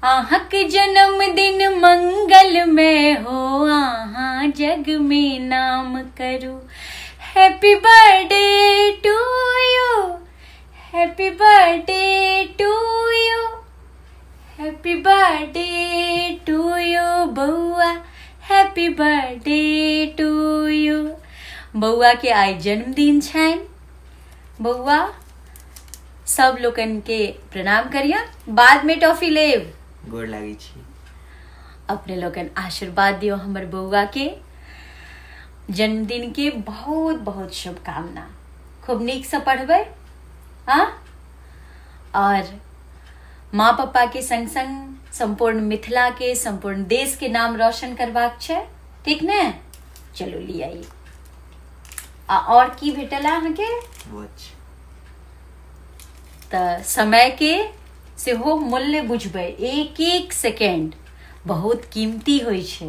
अहाँक जन्मदिन मंगलमय हो, अहाँ जग में नाम करू। Happy birthday to you, happy birthday to you, happy birthday to you बौआ, हैप्पी बर्थडे टू यू। बौआ के आइ जन्मदिन छनि। बौआ, सब लोकनि के प्रणाम करियन, बाद में टॉफी लेब। गोर लागै छी। अपने लोकनि आशीर्वाद दियौ हमर बौआ के। जन्मदिन के बहुत बहुत शुभकामना। खूब नीक से पढ़बै, हाँ, और माँ पप्पा के संग संग संपूर्ण मिथिला के, संपूर्ण देश के नाम रोशन करबाक छै, ठीक ने? चलू, लिया ई। आ और की भेटल अहाँके? वॉच। तऽ समय के सेहो मूल्य बुझबै। एक एक सेकेंड बहुत कीमती होइ छै।